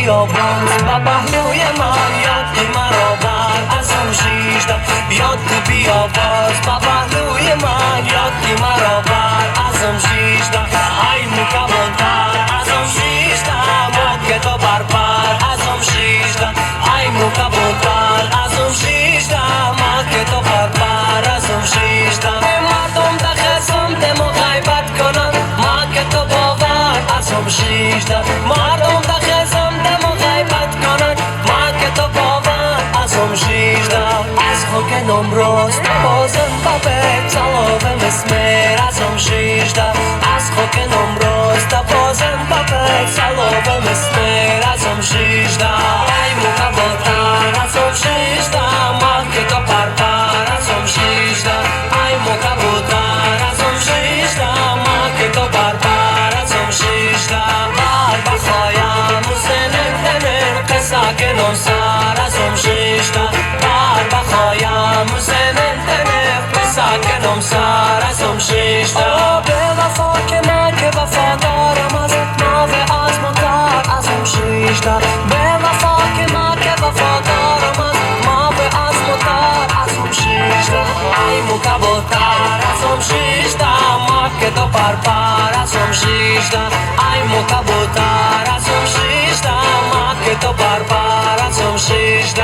بیاباز با پهلوی من یاد مرا بر ازم شیشته یاد بیاباز با پهلوی من یاد مرا بر ازم شیشته ای مکبوتر ازم شیشته ما که تو بر پر ازم شیشته ای مکبوتر ازم شیشته ما که تو بر پر ازم شیشته مردم دخزم دم غیبت کنن ما که تو باور ازم شیشته مردم دخزم دم غیبت کنن ما که تو باور ازم شیشته از خاک نمروز بازم بابه تلاوم اسمر ازم شیشته از خاک نمروز بازم بابه تلاوم اسمر ازم شیشته ای مکبوتر ازم شیشته ما که تو پر پر ازم شیشته ای مکبوتر ازم شیشته ما که تو پر پر ازم شیشته بر بخایم و سنن دنن قصه کنم سر ازم شیشته بر بخایم و سنن دنن قصه کنم سر ازم شیشته به وفا که من که وفادارم از ما و از متر ازم شیشته به وفا که من که وفادارم از ما و از متر ازم شیشته ای مکبوتر ازم شیشته ما که تو پر پر ازم شیشته ای مکبوتر ازم شیشته ما که تو پر پر ازم شیشته.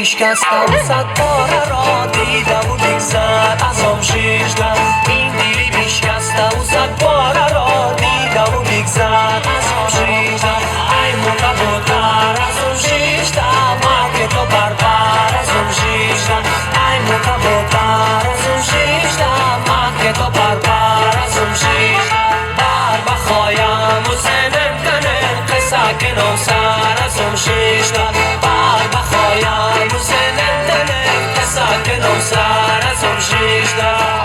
بشکستم صد باره را دیدم و بگذر ازم شیشته این دلی بشکسته و صد باره را دیدم و بگذر ازم شیشته ای مکبوتر ازم شیشته ما که تو بر پر ازم شیشته ای مکبوتر ازم شیشته ما که تو بر پر ازم شیشته بر بخایم و سنن تنن قصه کنم سر ازم شیشته بر بخایم و سنن تنن قصه کنم سر ازم شیشته.